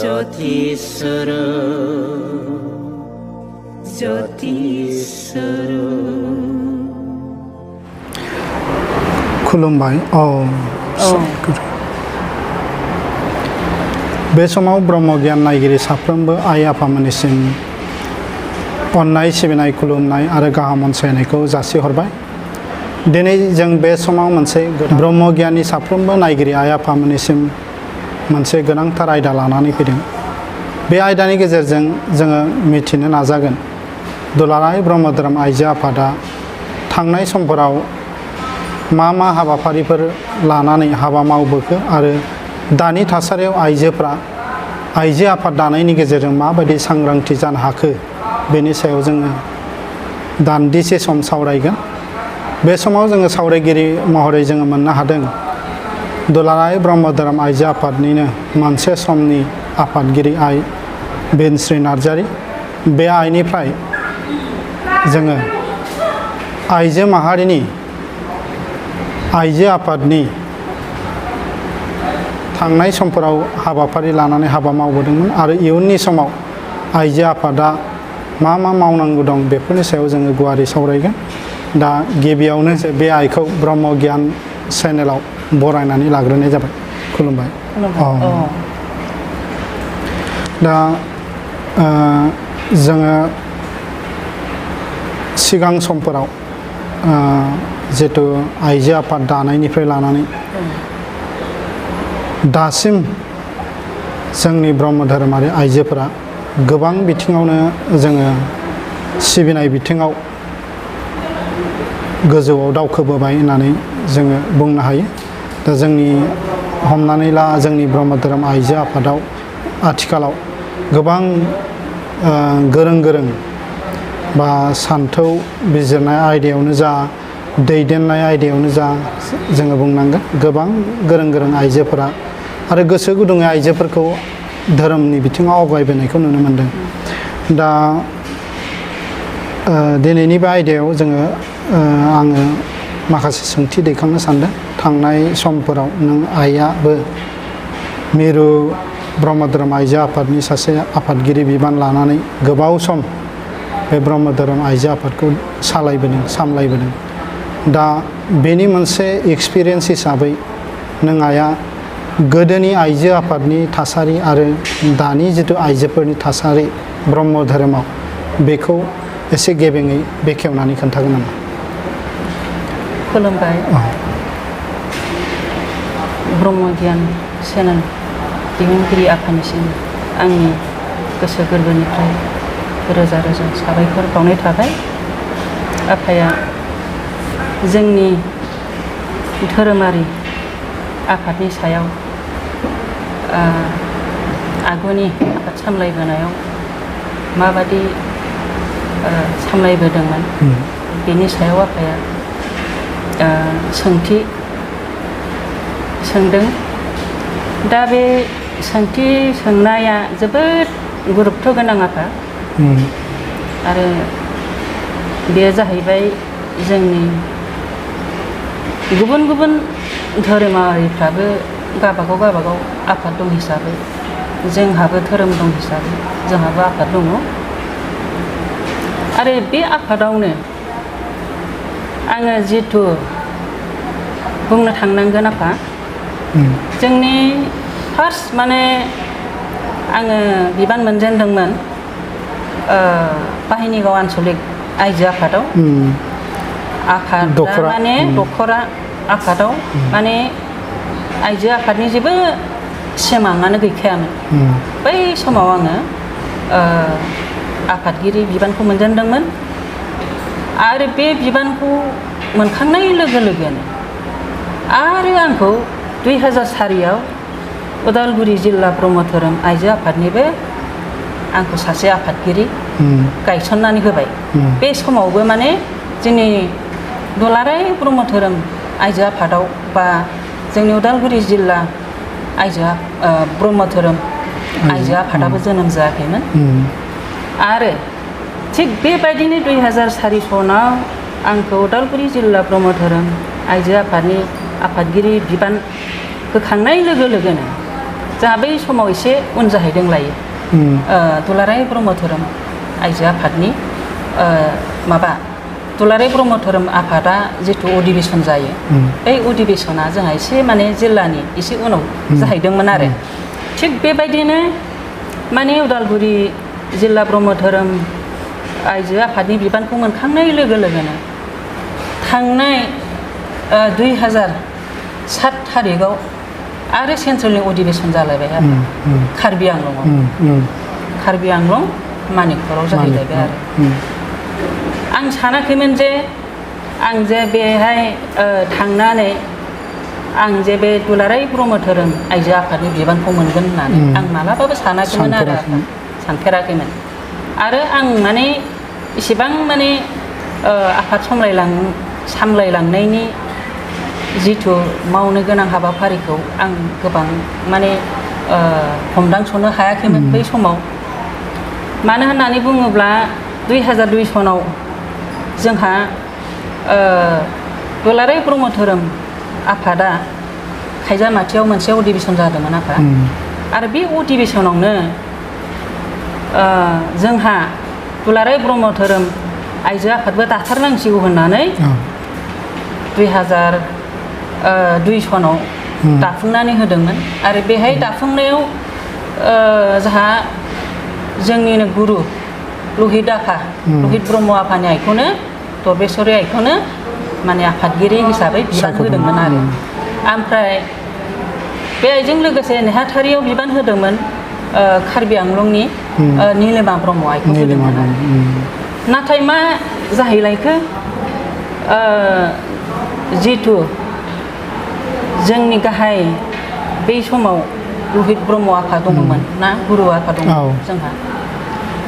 ज्योतिस्वरूप खुलुमबाय बे समाव ब्रह्म गियान नायगिरि साफ्रोमबो आइ आफामोननिसिम अननाय सिबिनाय खुलुमनाय आरो गाहाम अनसायनायखौ जासिहरबाय। दिनै जों बे समाव मोनसे ब्रह्म गियाननि साफ्रोमबो नायगिरि आइ आफामोननिसिम मोनसे गोनांथार आयदा लानानै फैदों। बे आयदानि गेजेरजों जोङो मिथिनो नाजागोन दुलाराय ब्रह्म धोरोम आइजो आफादा थांनाय समफोराव मा हाबाफारिफोर लानानै हाबा मावबोखो आरो दानि थासारियाव आइजोफ्रा आइजो आफाद दानायनि गेजेरजों माबायदि सांग्रांथि जानो हाखो बेनि सायाव जोङो दान्दिसे सम सावरायगोन। बे समाव जोङो सावरायगिरि महरै जोङो मोननो हादों दुलाराय ब्रह्म धोरोम आइजो आफादनिनो मोनसे समनि आफादगिरि आइ बिनस्रि नार्जारी। बे आइनिफ्राय जोङो आइजो माहारिनि आइजो आफादनि थांनाय समफोराव हाबाफारि लानानै हाबा मावबोदोंमोन आरो इयुननि समाव आइजो आफादा मा मावनांगौ दं बेफोरनि सायाव जोङो गुवारै सावरायगोन। दा गिबियावनो बे आइखौ ब्रह्म गियान चेनेलाव बरायनानै लाग्रोनाय जाबाय। खुलुमबाय। दा जोङो सिगां समफोराव जितु आइजो आफाद दानायनिफ्राय लानानै दासिम जोंनि ब्रह्म धोरोमारि आइजोफोरा गोबां बिथिङावनो जोङो सिबिनाय बिथिङाव गोजौआव दावखोबोबाय होननानै जोङो बुंनो हायो। दा जोंनि हमनानै ला जोंनि ब्रह्म धोरोम आइजो आफादाव आथिखालाव गोबां गोरों बा सान्थौ बिजिरनाय आयदायावनो जा दैदेननाय आयदायावनो जा जोङो बुंनांगोन गोबां गोरों आइजोफोरा आरो गोसो गुदुङै आइजोफोरखौ धोरोमनि बिथिङाव आवगायबोनायखौ नुनो मोनदों। दा दिनैनि बे आयदायाव जोङो आङो माखासे सोंथि दैखांनो सानदों। थांनाय समफोराव नों आइयाबो मिरु ब्रह्म धोरोम आइजो आफादनि सासे आफादगिरि बिबान लानानै गोबाव सम बे ब्रह्म धोरोम आइजो आफादखौ सामलायबोदों। दा बेनि मोनसे एक्सपिरियेन्स हिसाबै नों आइया गोदोनि आइजो आफादनि थासारि आरो दानि जिथु आइजोफोरनि थासारि ब्रह्म धोरोमाव बेखौ एसे गेबेङै बेखेवनानै खोन्थागोन नामा? खुलुमबाय। ब्रह्म गियान चेनेल दिहुनगिरि आफानिसिम आंनि गोसो गोरबोनिफ्राय रोजा साबायखर बावनाय थाबाय। आफाया जोंनि धोरोमारि आफादनि सायाव आगुनि आफाद सामलायबोनायाव माबादि सामलायबोदोंमोन बेनि सायाव आफाया सोंथि सोंदों। दा बे सोंथि सोंनाया जोबोद गुरुत्व गोनां आफा। आरो बेयो जाहैबाय जोंनि गुबुन धोरोमारिफ्राबो गावबागाव आफाद दं हिसाबै जोंहाबो धोरोम दं हिसाबै जोंहाबो आफाद दङ। आरो बे आफादावनो आङो जिथु बुंनो थांनांगोन आफा जोंनि फार्स्ट आङो बिबान मोनजेनदोंमोन बाहिनिगाव आन्चलिक आइजो आफादाव। आफादा दखरा आफादाव आइजो आफादनि जेबो सिमाङानो गैखायामोन। बै समाव आङो आफादगिरि बिबानखौ मोनजेनदोंमोन। आरो बे बिबानखौ मोनखांनाय लोगो लोगोनो आरो आंखौ 2004 उदालगुरि जिल्ला ब्रह्म धोरोम आइजो आफादनिबो आंखौ सासे आफादगिरि गायसननानै होबाय। बे समावबो जोंनि दुलाराय ब्रह्म धोरोम आइजो आफादाव बा जोंनि उदालगुरि जिल्ला ब्रह्म धोरोम आइजो आफादाबो जोनोम जायाखैमोन। आरो थिग बेबायदिनो 2004 सनाव आंखौ उदालगुरि जिल्ला ब्रह्म धोरोम आइजो आफादनि आफादगिरि बिबान होखांनाय लोगो लोगोनो जोंहा बै समाव एसे उन जाहैदों लायो दुलाराय ब्रह्म धोरोम आइजो आफादनि माबा दुलाराय ब्रह्म धोरोम आफादा जिथु अधिवेशन जायो बै अधिवेशना जोंहा एसे माने जिल्लानि एसे उनाव जाहैदोंमोन आरो थिग बेबायदिनो माने उदालगुरि जिल्ला ब्रह्म धोरोम आइजो आफादनि बिबानखौ मोनखांनाय लोगो लोगोनो थांनाय 2007 थारिखआव आरो सेन्ट्रेलनि अधिवेशन जालायबाय आरो कार्बि आंलंआव कार्बि आंलं मानिकपुराव जाहैलायबाय आरो आं सानाखैमोन जे आं जे बेहाय थांनानै आं जे बे दुलाराय ब्रह्म धोरोम आइजो आफादनि बिबानखौ मोनगोन होननानै आं मालाबाबो सानाखैमोन आरो सानफेराखैमोन आरो आं माने इसेबां माने आफाद सामलायलांनायनि जिथु मावनो गोनां हाबाफारिखौ आं गोबां माने हमदांस'नो हायाखैमोन बै समाव मानो होननानै बुङोब्ला 2002 सनाव जोंहा दुलाराय ब्रह्म धोरोम आफादा खायजामाथियाव मोनसे अधिवेशन जादोंमोन आफा आरो बे अधिवेशनावनो जोंहा दुलाराय ब्रह्म धोरोम आइजो आफादबो दाथारनांसिगौ होननानै 2002 सनाव दाफुंनानै होदोंमोन आरो बेहाय दाफुंनायाव जोंहा जोंनिनो गुरु लहित ब्रह्म आफानि आइखौनो दरबेश्वरी आइखौनो माने आफादगिरि हिसाबै बिबान होदोंमोन आरो ओमफ्राय बे आइजों लोगोसे नेहाथारियाव बिबान होदोंमोन कार्बि आंलंनि नीलिमा ब्रह्म आइखौ होदोंमोन नाथाय मा जाहैलायखो जिथु जोंनि गाहाय बै समाव लहित ब्रह्म आफा दङमोन ना गुरु आफा दङमोन जोंहा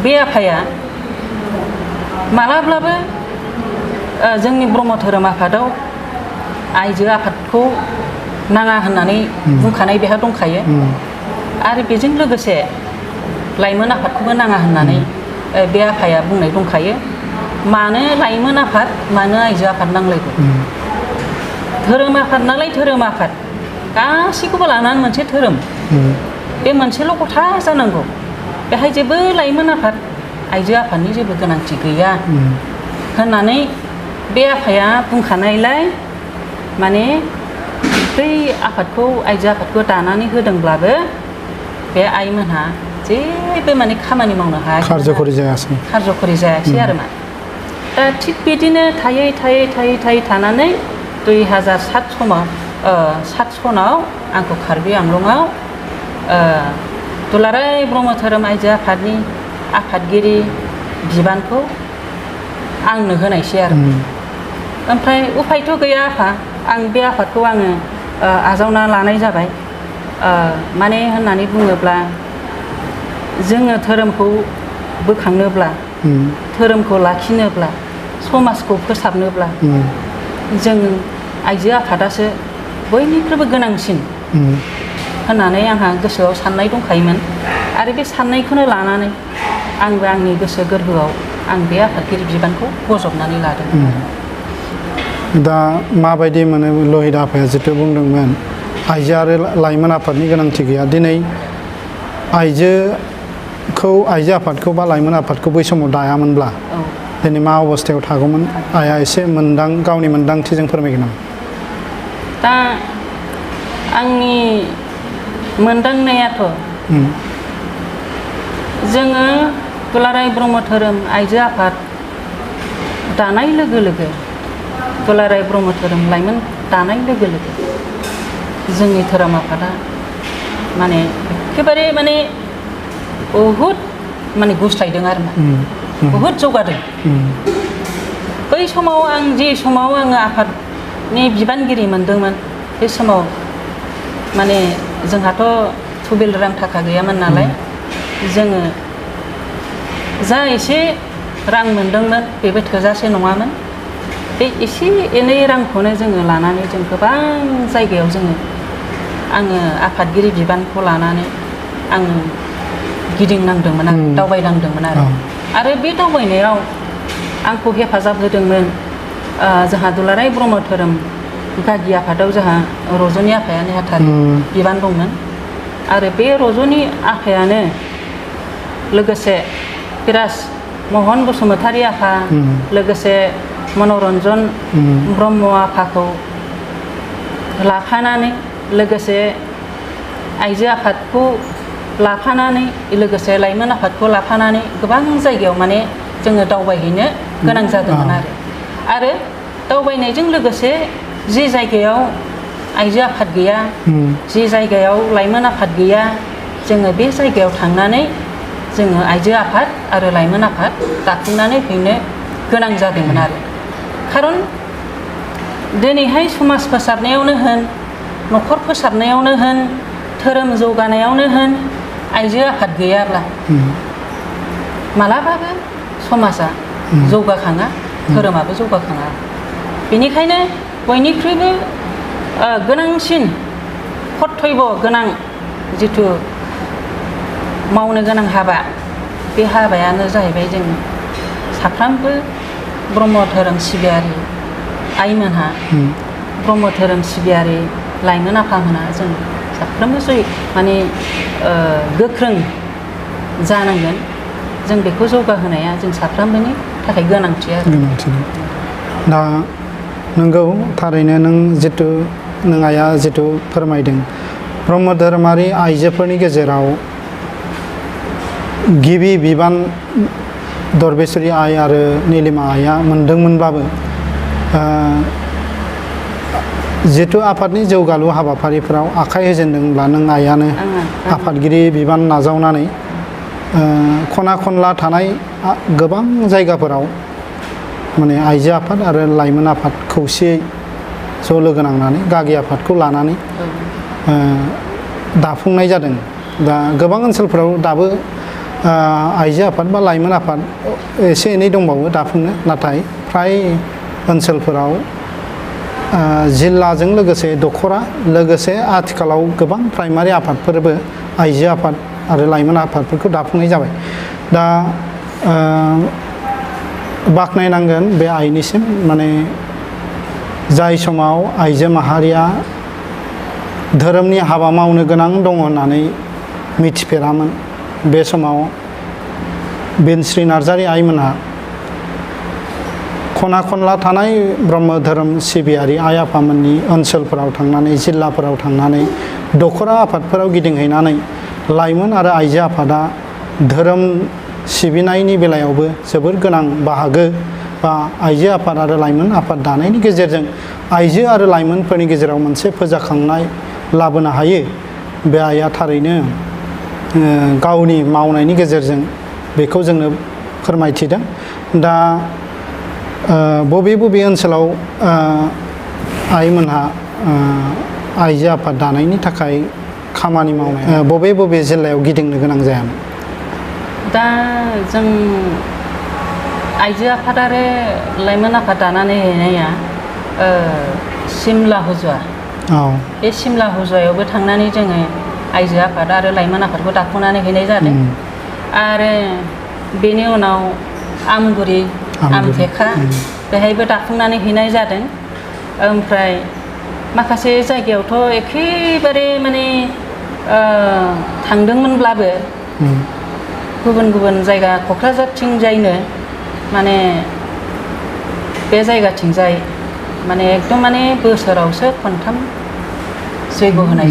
बे आफाया मालाब्लाबो जोंनि ब्रह्म धोरोम आफादाव आइजो आफादखौ नाङा होननानै बुंखानाय बेहा दंखायो आरो बेजों लोगोसे लाइमोन आफादखौबो नाङा होननानै बे आफाया बुंनाय दंखायो मानो लाइमोन आफाद मानो आइजो आफाद नांलायगौ धोरोम आफाद नालाय धोरोम आफाद गासैखौबो लानानै मोनसे धोरोम बे मोनसेल' गथा जानांगौ बेहाय जेबो लाइमोन आफाद आइजो आफादनि जेबो गोनांथि गैया होननानै बे आफाया बुंखानायलाय माने बै आफादखौ आइजो आफादखौ दानानै होदोंब्लाबो बे आइमोनहा जेबो माने खामानि मावनो हायाखै कारज'खरि जायासै आरो मा दा थिग बिदिनो थायै थानानै 2007 सनाव आंखौ कार्बि आंलंआव दुलाराय ब्रह्म धोरोम आइजो आफादनि आफादगिरि बिबानखौ आंनो होनायसै आरो ओमफ्राय उफायथ' गैया आं बे आफादखौ आङो आजावना लानाय जाबाय माने होननानै बुङोब्ला जोङो धोरोमखौ बोखांनोब्ला धोरोमखौ लाखिनोब्ला समाजखौ फोसाबनोब्ला जों आइजो आफादासो बयनिख्रुइबो गोनांसिन होननानै आंहा गोसोआव साननाय दंखायोमोन आरो बे साननायखौनो लानानै आंबो आंनि गोसो गोरबोआव आं बे आफादगिरि बिबानखौ बजबनानै लादों दा माबायदि मोनो लहित आफाया जिथु बुंदोंमोन आइजो आरो लाइमोन आफादनि गोनांथि गैया दिनै आइजो आफादखौ बा लाइमोन आफादखौ बै समाव दायामोनब्ला दिनै मा अबस्थायाव थागौमोन आइया एसे गावनि मोन्दांथिजों फोरमायगोन नामा दा आंनि मोनदांनायाथ' जोङो दुलाराय ब्रह्म धोरोम आइजो आफाद दानाय लोगो लोगो दुलाराय ब्रह्म धोरोम लाइमोन दानाय लोगो लोगो जोंनि धोरोम आफादा माने एखेबारे माने बहुद माने गुस्लायदों आरो ना बहुद जौगादों बै समाव जे समाव आङो आफादनि बिबानगिरि मोनदोंमोन बे समाव माने जोंहाथ' थुबिल रां थाखा गैयामोन नालाय जोङो जा एसे रां मोनदोंमोन बेबो थोजासे नङामोन बे एसे एनै रांखौनो जोङो लानानै जों गोबां जायगायाव आङो आफादगिरि बिबानखौ लानानै आङो गिदिंनांदोंमोन आरो दावबायनांदोंमोन आरो बे दावबायनायाव आंखौ हेफाजाब होदोंमोन जोंहा दुलाराय ब्रह्म धोरोम गागि आफादाव जोंहा रजनि आफाया नेहाथारि बिबान दंमोन आरो बे रज'नि आफायानो लोगोसे बिराज महन बसुमतारी आफा लोगोसे मनरन्जन ब्रह्म आफाखौ लाफानानै लोगोसे आइजो आफादखौ लाफानानै लोगोसे लाइमोन आफादखौ लाफानानै गोबां जायगायाव माने जोङो दावबायहैनो गोनां जादोंमोन आरो दावबायनायजों लोगोसे जि जायगायाव आइजो आफाद गैया जि जायगायाव लाइमोन आफाद गैया जोङो बे जायगायाव थांनानै जोङो आइजो आफाद आरो लाइमोन आफाद दाफुंनानै फैनो गोनां जादोंमोन आरो खारन दिनैहाय समाज फोसाबनायावनो होन न'खर फोसाबनायावनो होन धोरोम जौगानायावनो होन आइजो आफाद गैयाब्ला मालाबाबो समाजा जौगाखाङा धोरोमाबो जौगाखाङा बेनिखायनो बयनिख्रुइबो गोनांसिन कर्तव्य गोनां जिथु मावनो गोनां हाबा बे हाबायानो जाहैबाय जों साफ्रोमबो ब्रह्म धोरोम सिबियारि आइमोनहा ब्रह्म धोरोम सिबियारि लाइमोन आफामोनहा जों साफ्रोमबो माने गोख्रों जानांगोन जों बेखौ जौगाहोनाया जों साफ्रोमबोनि थाखाय गोनांथि आरो दा नोंगौ थारैनो नों जितु नों आइया जितु फोरमायदों ब्रह्म धोरोमारि आइजोफोरनि गेजेराव गिबि बिबान दरबेश्वरी आइ आरो नीलिमा आइया मोनदोंमोनब्लाबो जितु आफादनि जौगालु हाबाफारिफोराव आखाइ होजेनदोंब्ला नों आइयानो आफादगिरि बिबान नाजावनानै खना खनला थानाय गोबां जायगाफोराव माने आइजो आफाद आरो लाइमोन आफाद खौसेयै ज' लोगो नांनानै गागि आफादखौ लानानै दाफुंनाय जादों दा गोबां ओनसोलफोराव दाबो आइजो आफाद बा लाइमोन आफाद एसे एनै दंबावो दाफुंनो नाथाय फ्राय ओनसोलफोराव जिल्लाजों लोगोसे दखरा लोगोसे आथिखालाव गोबां प्राइमारि आफादफोरबो आइजो आफाद आरो लाइमोन आफादफोरखौ दाफुंनाय जाबाय दा बाख्नायनांगोन बे आइनिसिम माने जाय समाव आइजो माहारिया धोरोमनि हाबा मावनो गोनां दङ होननानै मिथिफेरामोन बे समाव बिनस्रि नार्जारी आइमोनहा खना खनला थानाय ब्रह्म धोरोम सिबियारि आइ आफामोननि ओनसोलफोराव थांनानै जिल्लाफोराव थांनानै दखरा आफादफोराव गिदिंहैनानै लाइमोन आरो आइजो आफादा धोरोम सिबिनायनि बेलायावबो जोबोर गोनां बाहागो बा आइजो आफाद आरो लाइमोन आफाद दानायनि गेजेरजों आइजो आरो लाइमोनफोरनि गेजेराव मोनसे फोजाखांनाय लाबोनो हायो बे आइया थारैनो गावनि मावनायनि गेजेरजों बेखौ जोंनो फोरमायथिदों दा बबे बबे ओनसोलाव आइमोनहा आइजो आफाद दानायनि थाखाय खामानि मावनाय बबे बबे जिल्लायाव गिदिंनो गोनां जायामोन दा जों आइजो आफाद आरो लाइमोन आफाद दानानै हैनाया सिमला हुजुवा बे सिमला हुजुवायावबो थांनानै जोङो आइजो आफाद आरो लाइमोन आफादखौ दाफुंनानै हैनाय जादों आरो बेनि उनाव आमगुरि आमथेखा बेहायबो दाफुंनानै हैनाय जादों ओमफ्राय माखासे जायगायावथ' एखेबारे माने थांदोंमोनब्लाबो गुबुन गुबुन जायगा क'क्राझारथिंजायनो माने बे जायगाथिंजाय माने एकदम माने बोसोरावसो खनथाम जैग होनाय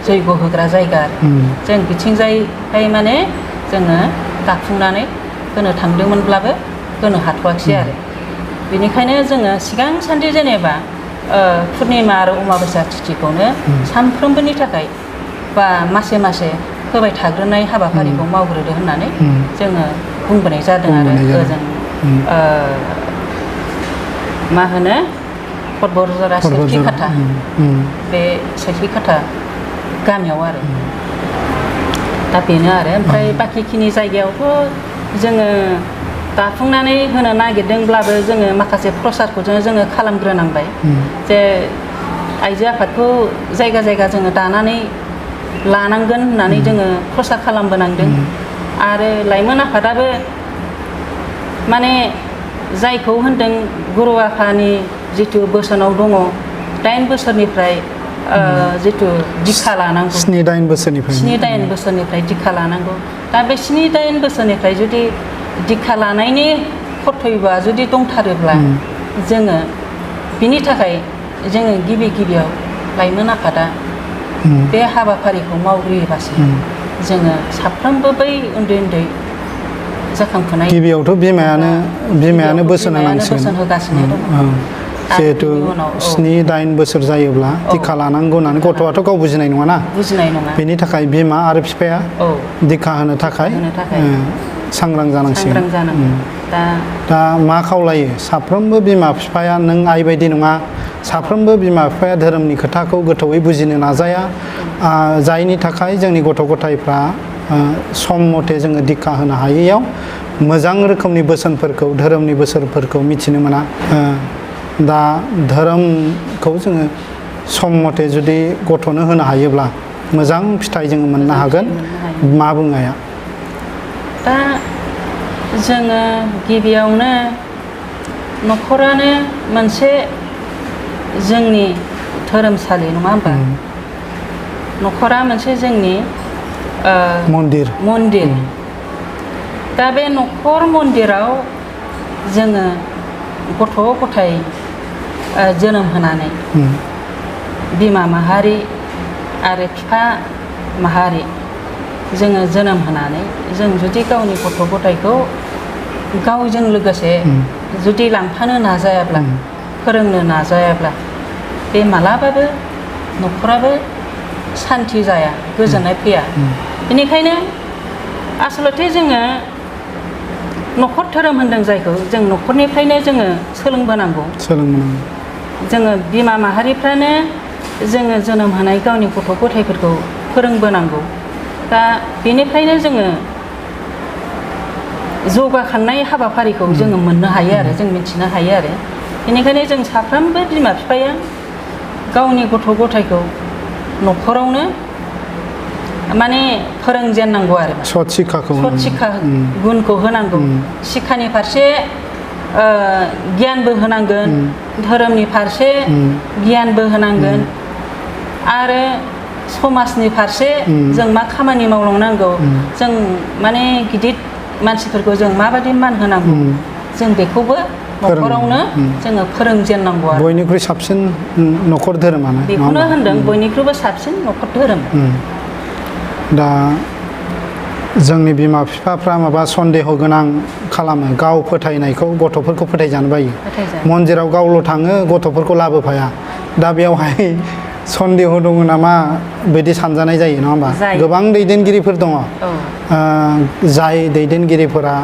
जैग होग्रा जायगा आरो जों बिथिंजायहाय माने जोङो दाफुंनानै होनो थांदोंमोनब्लाबो होनो हाथ'वाखिसै आरो बेनिखायनो जोङो सिगां सान्दि जेनेबा पुर्निमा आरो अमाबस्या तिथिखौनो सानफ्रोमबोनि थाखाय बा मासे मासे होबाय थाग्रोनाय हाबाफारिखौ मावग्रोदो होननानै जोङो बुंबोनाय जादों आरो ओजों मा होनो फटबरजरा सेरखिखाथा बे सेरखिखाथा गामियाव आरो दा बेनो आरो ओमफ्राय बाखिखिनि जायगायावथ' जोङो दाफुंनानै होनो नागिरदोंब्लाबो जोङो माखासे प्रसारखौ जोङो खालामग्रोनांबाय जे आइजो आफादखौ जायगा जायगा जोङो दानानै लानांगोन होननानै जोङो प्रसार खालामबोनांदों आरो लाइमोन आफादाबो माने जायखौ होनदों गुरु आफानि जिथु बोसोनाव दङ 8 बोसोरनिफ्राय जिथु दिक्षा लानांगौ 7-8 बोसोरनिफ्राय 7-8 बोसोरनिफ्राय दिक्षा लानांगौ दा बे 7-8 बोसोरनिफ्राय जुदि दिक्षा लानायनि कर्तब्यआ जुदि दंथारोब्ला जोङो बिनि थाखाय जोङो गिबियाव लाइमोन आफादा बे हाबाफारिखौ मावग्रोयोबासो जोङो साफ्रोमबो बै उन्दै जाखांफुनाय गिबियावथ' बिमायानो बोसोन होनांसिगोन बोसोन होगासिनो दङ जिहेतु 7-8 बोसोर जायोब्ला दिक्षा लानांगौ होननानै गथ'आथ' गाव बुजिनाय नङाना बेनि थाखाय बिमा आरो बिफाया दिक्षा होनो थाखाय सांग्रां जानांसिगोन दा मा खावलायो साफ्रोमबो बिमा बिफाया नों आइ बायदि नङा साफ्रोमबो बिमा बिफाया धोरोमनि खोथाखौ गोथौयै बुजिनो नाजाया जायनि थाखाय जोंनि गथ' गथायफ्रा सम मथे जोङो दिक्षा होनो हायैयाव मोजां रोखोमनि बोसोनफोरखौ धोरोमनि बोसोनफोरखौ मिथिनो मोना दा धोरोमखौ जोङो सम मथे जुदि गथ'नो होनो हायोब्ला मोजां फिथाइ जोङो मोननो हागोन मा बुङो आया दा जोङो गिबियावनो न'खरानो मोनसे जोंनि धोरोमसालि नङा होमबा न'खरा मोनसे जोंनि मन्दिर दा बे न'खर मन्दिराव जोङो गथ' गथाय जोनोम होनानै बिमा माहारि आरो बिफा माहारि जोङो जोनोम होनानै जों जुदि गावनि गथ' गथायखौ गावजों लोगोसे जुदि लांफानो नाजायाब्ला फोरोंनो नाजायाब्ला बे मालाबाबो न'खराबो सान्थि जाया गोजोननाय फैया बेनिखायनो आसलथे जोङो न'खर धोरोम होनदों जायखौ जों न'खरनिफ्रायनो जोङो सोलोंबोनांगौ जोङो बिमा माहारिफ्रानो जोङो जोनोम होनाय गावनि गथ' गथायफोरखौ फोरोंबोनांगौ दा बेनिफ्रायनो जोङो जौगाखांनाय हाबाफारिखौ जोङो मोननो हायो आरो जों मिथिनो हायो आरो बेनिखायनो जों साफ्रोमबो बिमा बिफाया गावनि गथ' गथायखौ न'खरावनो माने फोरोंजेननांगौ आरो सत शिक्षा गुनखौ होनांगौ शिक्षानि फारसे गियानबो होनांगोन धोरोमनि फारसे गियानबो होनांगोन आरो समाजनि फारसे जों मा खामानि मावलांनांगौ जों माने गिदिर मानसिफोरखौ जों माबायदि मान होनांगौ जों बेखौबो न'खरावनो जोङो फोरोंजेननांगौ आरो बयनिख्रुइ साबसिन न'खर धोरोमानो बेखौनो होनदों बयनिख्रुइबो साबसिन न'खर धोरोम दा जोंनि बिमा बिफाफ्रा माबा सन्देह गोनां खालामो गाव फोथायनायखौ गथ'फोरखौ फोथायजानो बायो मन्दिराव गावल' थाङो गथ'फोरखौ लाबोफाया दा बेयावहाय सन्देह दङ नामा बिदि सानजानाय जायो नङा होमबा गोबां दैदेनगिरिफोर दङ जाय दैदेनगिरिफोरा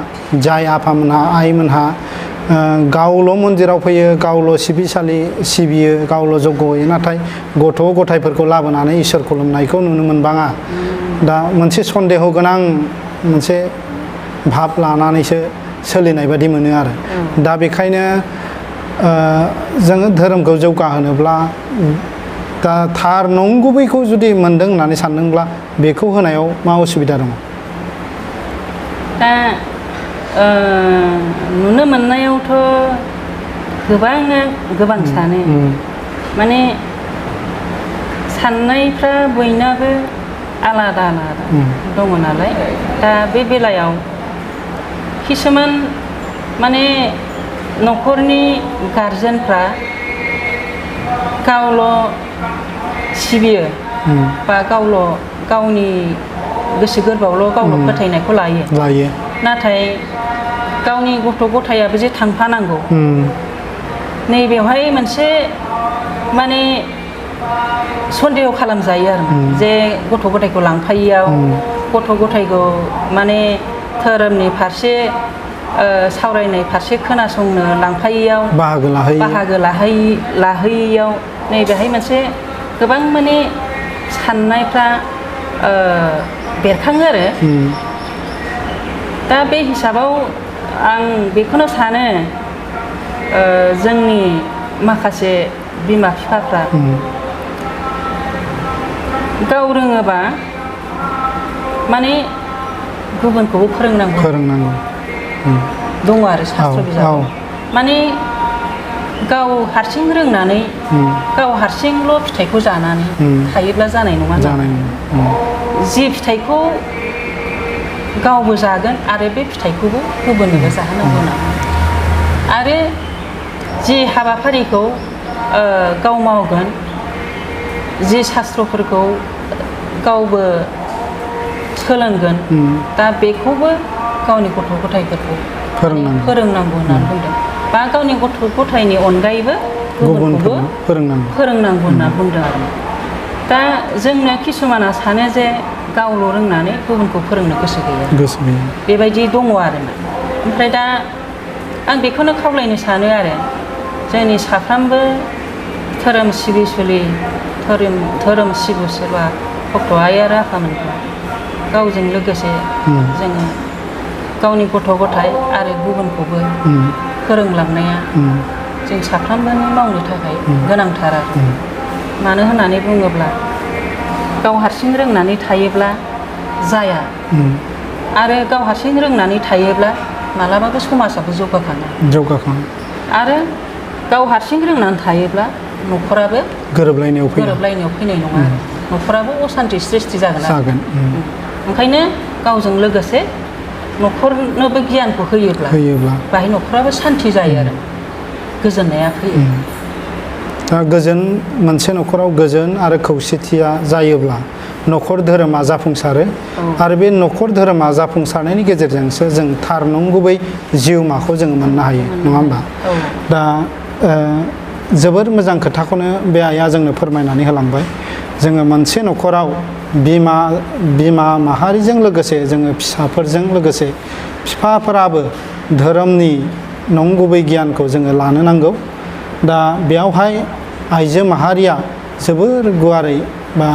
जाय आफामोनहा आइमोनहा गावल' मन्दिराव फैयो गावल' सिबियो गावल' जग्य होयो नाथाय गथ' गथायफोरखौ लाबोनानै इसोर खुलुमनायखौ नुनो मोनबाङा दा मोनसे सन्देह गोनां मोनसे भाब लानानैसो सोलिनाय बादि मोनो आरो दा बेखायनो जोङो धोरोमखौ जौगाहोनोब्ला दा थार नंगुबैखौ जुदि मोनदों होननानै सानदोंब्ला बेखौ होनायाव मा उसुबिदा दङ दा नुनो मोननायावथ' गोबां सानो माने साननायफ्रा बयनाबो आलादा दङ नालाय दा बे बेलायाव किसुमान माने न'खरनि गारजेनफ्रा गावल' सिबियो बा गावनि गोसो गोरबोआवल' गावल' फोथायनायखौ लायो नाथाय गावनि गथ' गथायाबो जे थांफानांगौ नैबेवहाय मोनसे माने सन्देह खालामजायो आरो जे गथ' गथायखौ लांफायियाव गथ' गथायखौ माने धोरोमनि फारसे सावरायनाय फारसे खोनासंनो लांफायियाव बाहागो लाहैयियाव नैबेहाय मोनसे गोबां माने साननायफ्रा बेरखाङो आरो दा बे हिसाबाव आं बेखौनो सानो जोंनि माखासे बिमा बिफाफ्रा गाव रोङोबा माने गुबुनखौबो फोरोंनांगौ दङ आरो शास्त्र बिजाबाव माने गाव हारसिं रोंनानै गाव हारसिंल' फिथाइखौ जानानै थायोब्ला जानाय नङा जानाय जि फिथाइखौ गावबो जागोन आरो बे फिथाइखौबो गुबुननोबो जाहोनांगौ नामा आरो जि हाबाफारिखौ गाव मावगोन जि शास्त्रफोरखौ गावबो सोलोंगोन दा बेखौबो गावनि गथ' गथायफोरखौ फोरोंनांगौ होननानै बुंदों बा गावनि गथ' गथायनि अनगायैबो गुबुनखौबो फोरोंनांगौ होनना बुंदों आरो दा जोंनो किसुमाना सानो जे गावल' रोंनानै गुबुनखौ फोरोंनो गोसो गैया बेबायदि दङ आरोना ओमफ्राय दा आं बेखौनो खावलायनो सानो आरो जोंनि साफ्रोमबो धोरोम सिबिसुलि धोरोम सिबि सोरबा भक्त आइ आरो आफामोनखौ गावजों लोगोसे जोङो गावनि गथ' गथाय आरो गुबुनखौबो फोरोंलांनाया जों साफ्रोमबोनि मावनो थाखाय गोनांथार आरो मानो होननानै बुङोब्ला गाव हारसिं रोंनानै थायोब्ला जाया आरो गाव हारसिं रोंनानै थायोब्ला मालाबाबो समाजाबो जौगाखाङा आरो गाव हारसिं रोंनानै थायोब्ला न'खराबो गोरोबलायनायाव फैनाय नङा न'खराबो असान्ति सृष्टि जागोन ओंखायनो गावजों लोगोसे न'खरनोबो गियानखौ होयोब्ला बाहाय न'खराबो सान्ति जायो आरो गोजोननाया फैयो दा मोनसे न'खराव गोजोन आरो खौसेथिया जायोब्ला न'खर धोरोमा जाफुंसारो आरो बे न'खर धोरोमा जाफुंसारनायनि गेजेरजोंसो जों थार नंगुबै जिउमाखौ जों मोननो हायो नङा होमबा दा जोबोर मोजां खोथाखौनो बे आइया जोंनो फोरमायनानै होलांबाय जोङो मोनसे न'खराव बिमा माहारिजों लोगोसे जोङो फिसाफोरजों लोगोसे बिफाफोराबो धोरोमनि नंगुबै गियानखौ जोङो लानो नांगौ दा बेयावहाय आइजो माहारिया जोबोर गुवारै बा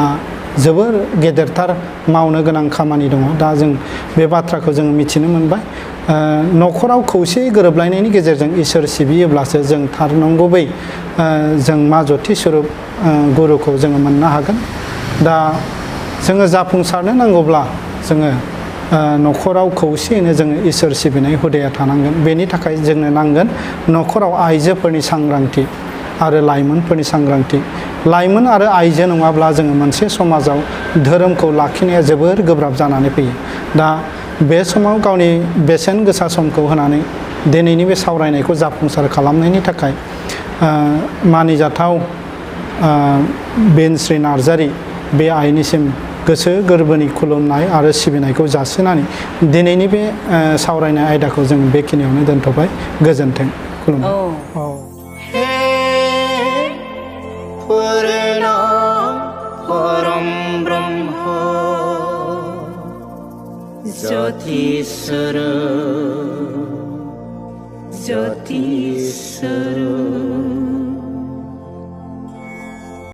जोबोर गेदेरथार मावनो गोनां खामानि दङ दा जों बे बाथ्राखौ जों मिथिनो मोनबाय न'खराव खौसेयै गोरोबलायनायनि गेजेरजों इसोर सिबियोब्लासो जों थार नंगुबै जों मा जथि स्वरुप गुरुखौ जोङो मोननो हागोन दा जोङो जाफुंसारनो नांगौब्ला जोङो न'खराव खौसेयैनो जोङो इसोर सिबिनाय हुदाया थानांगोन बेनि थाखाय जोंनो नांगोन न'खराव आइजोफोरनि सांग्रांथि आरो लाइमोनफोरनि सांग्रांथि लाइमोन आरो आइजो नङाब्ला जोङो मोनसे समाजाव धोरोमखौ लाखिनाया जोबोर गोब्राब जानानै फैयो दा बे समाव गावनि बेसेन गोसा समखौ होनानै दिनैनि बे सावरायनायखौ जाफुंसार खालामनायनि थाखाय मानिजाथाव बेनस्रि नार्जारि बे आइनिसिम गोसो गोरबोनि खुलुमनाय आरो सिबिनायखौ जासिनानै दिनैनि बे सावरायनाय आयदाखौ जों बेखिनियावनो दोनथ'बाय गोजोन्थों खुलुमबाय परम ब्रह्म ज्योतिस्वरूप